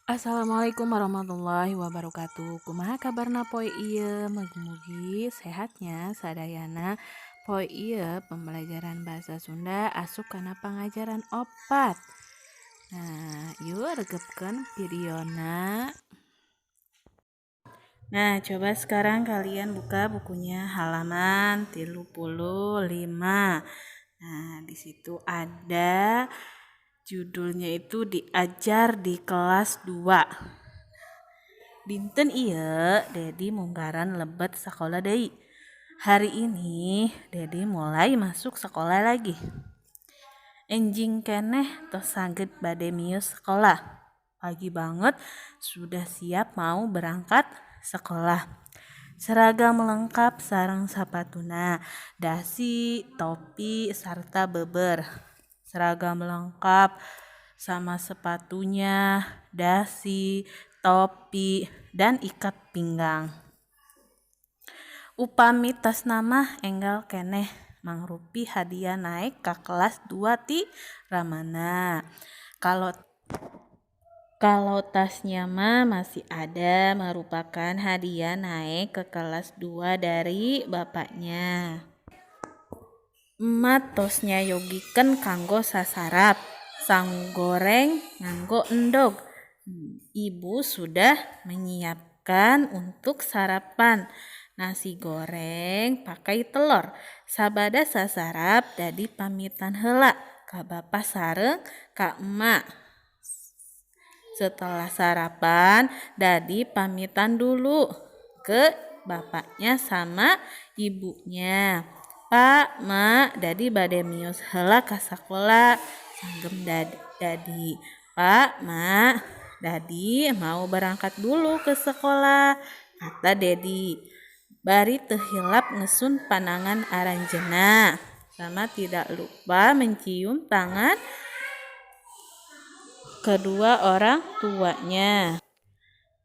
Assalamualaikum warahmatullahi wabarakatuh. Kumaha kabarna poe ieu? Mugi-mugi sehat nya sadayana. Poe ieu pembelajaran bahasa Sunda asup kana pangajaran 4. Nah, yuk regepkeun videona. Nah, coba sekarang kalian buka bukunya halaman 35. Nah, di situ ada judulnya itu diajar di kelas 2. Dinten ieu Dedi munggaran lebet sekolah deui. Hari ini Dedi mulai masuk sekolah lagi. Enjing keneh tos saged bade mios sekolah. Pagi banget sudah siap mau berangkat sekolah. Seragam lengkap sareng sapatuna, dasi, topi, sarta beber. Seragam lengkap sama sepatunya, dasi, topi, dan ikat pinggang. Upami tasna mah enggal keneh mangrupi hadiah naek ka kelas 2 ti ramana. Kalau tasnya mah masih ada, merupakan hadiah naik ke kelas 2 dari bapaknya. Emak tos nyayogikeun kanggo sasarap, sangu goreng nganggo endog. Ibu sudah menyiapkan untuk sarapan nasi goreng pakai telur. Sabada sasarap Dadi pamitan heula ka bapa sareng ka emak. Setelah sarapan, Dadi pamitan dulu ke bapaknya sama ibunya. Pak, Mak, Dadi bade mios heula ka sakola. Sanggem Dadi. Pak, Mak, Dadi mau berangkat dulu ke sekolah, kata Dedi. Bari teu hilap ngesun panangan aranjeunna. Sama tidak lupa mencium tangan kedua orang tuanya.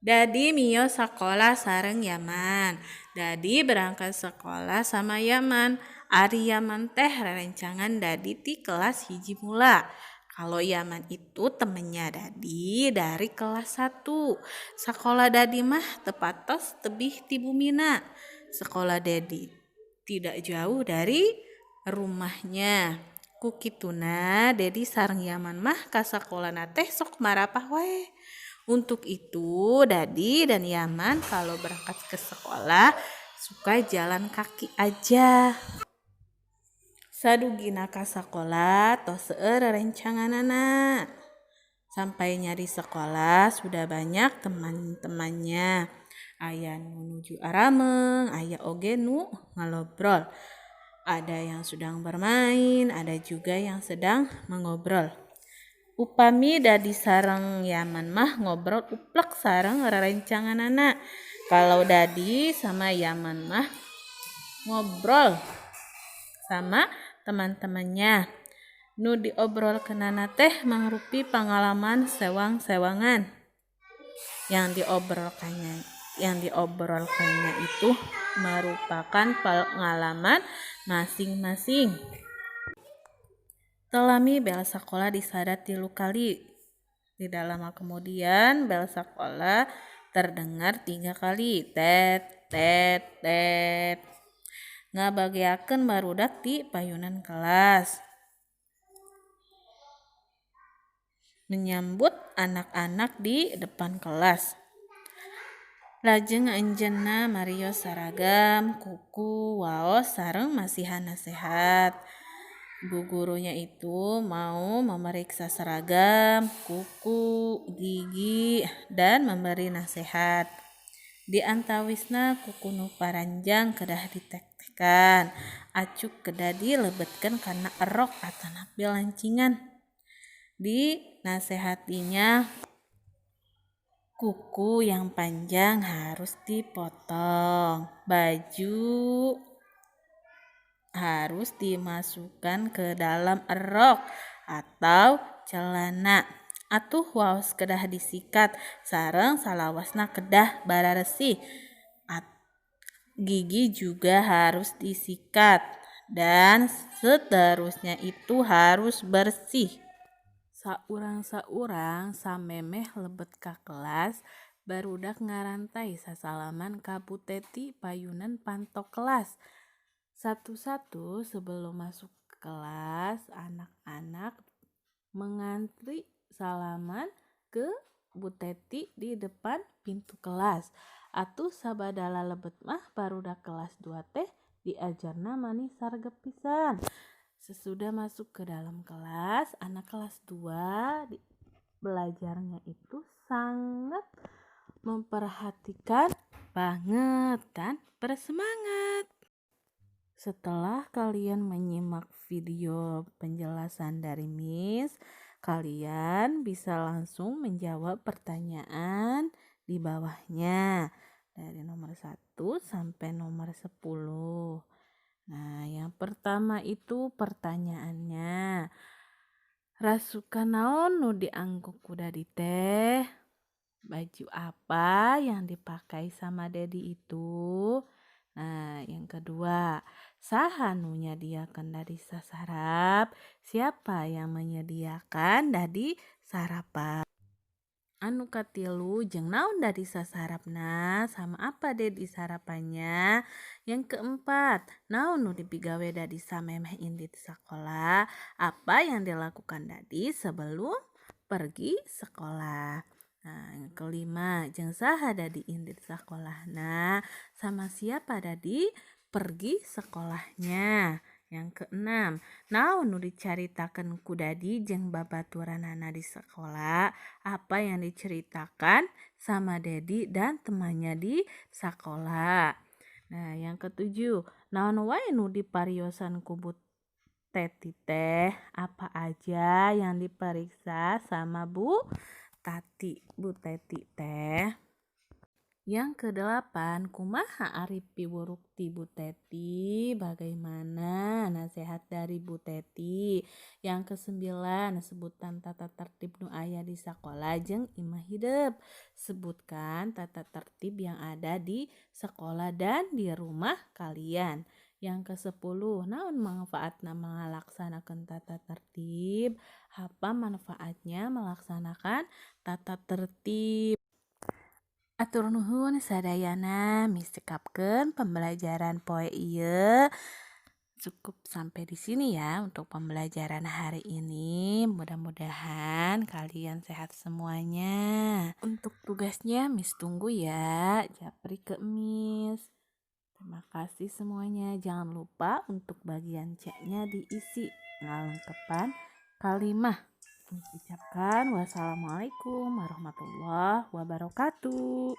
Dadi mios sakola sareng Yaman. Dadi berangkat sekolah sama Yaman. Ari Yaman teh rerencangan Dadi ti kelas 1 mula. Kalau Yaman itu temennya Dadi dari kelas 1. Sekolah Dadi mah teu patos tebih ti bumina. Sekolah Dedi tidak jauh dari rumahnya. Ku kituna Dedi sareng Yaman mah ka sakolana teh sok marapah wae. Untuk itu Dadi dan Yaman kalau berangkat ke sekolah suka jalan kaki aja. Sadugina ka sakola tos seueur rerencanganana. Sampainya di sekolah sudah banyak teman-temannya. Aya nu nuju arameng, aya oge nu ngalobrol. Ada yang sedang bermain, ada juga yang sedang mengobrol. Upami Dadi sareng Yaman mah ngobrol uplek sareng rerencanganana. Kalau Dadi sama Yaman mah ngobrol sama teman-temannya. Nu diobrolkeunana teh mangrupi pangalaman sewang-sewangan. Yang diobrolkannya itu merupakan pengalaman masing-masing. Teu lami bel sakola disada 3 kali. Tidak lama kemudian bel sekolah terdengar 3 kali. Tet, tet, tet. Ngabageakeun barudak di payunan kelas. Menyambut anak-anak di depan kelas. Lajeng anjeunna marios saragam, kuku, waos sareng masihan nasehat. Bu gurunya itu mau memeriksa seragam, kuku, gigi, dan memberi nasihat. Di antawisna kuku nu paranjang kedah ditek-tekan, acuk kedah dilebetkeun kana erok atanapi lancingan. Di nasehatinya kuku yang panjang harus dipotong, baju harus dimasukkan ke dalam erok atau celana. Atuh waos kedah disikat sareng salawasna kedah bararesih. Gigi juga harus disikat dan seterusnya itu harus bersih. Saurang-saurang samemeh lebet ka kelas, barudak ngarantai sasalaman ka Bu Teti payunan panto kelas. Satu-satu sebelum masuk kelas, anak-anak mengantri salaman ke Bu Teti di depan pintu kelas. Atuh sabada lebet mah barudak kelas 2 teh diajarna mani sargep pisan. Sesudah masuk ke dalam kelas, anak kelas 2 belajarnya itu sangat memperhatikan banget dan bersemangat. Setelah kalian menyimak video penjelasan dari Miss, kalian bisa langsung menjawab pertanyaan di bawahnya dari nomor 1 sampai nomor 10. Nah, yang pertama itu pertanyaannya. Rasukan naon nu dianggo ku Dadi teh? Baju apa yang dipakai sama Dedi itu? Nah, yang kedua, saha nu nyadiakeun Dadi sasarap? Siapa yang menyediakan Dadi sarapan? Anu katilu, jeung naon Dadi sasarapna? Sama apa Dedi sarapannya? Yang keempat, naon nu dipigawe Dadi samemeh indit sekolah? Apa yang dilakukan Dadi sebelum pergi sekolah? Nah, yang kelima, jeung saha Dadi indit sekolahna? Sama siapa Dadi pergi sekolahnya? Yang keenam, naon nu dicaritakeun ku Dadi jeung babaturanana di sekolah? Apa yang diceritakan sama Dedi dan temannya di sekolah? Nah, yang ketujuh, naon wae nu dipariosan ku Bu Teti teh? Apa aja yang diperiksa sama Bu Tati, Bu Teti teh? Yang kedelapan, kumaha ari piwuruk ti Bu Teti? Bagaimana nasihat dari Bu Teti? Yang kesembilan, sebutan tata tertib nu aya di sekolah jeung imah hidep. Sebutkan tata tertib yang ada di sekolah dan di rumah kalian. Yang ke-10, naon manfaatna ngalaksanakeun tata tertib? Apa manfaatnya melaksanakan tata tertib? Atur nuhun sadayana, Miss cekapkeun pembelajaran poe ieu. Cukup sampai di sini ya untuk pembelajaran hari ini. Mudah-mudahan kalian sehat semuanya. Untuk tugasnya Miss tunggu ya, japri ke Miss. Terima kasih semuanya. Jangan lupa untuk bagian C-nya diisi ngalengkepan kalimah. Miss ucapkan wassalamualaikum warahmatullahi wabarakatuh.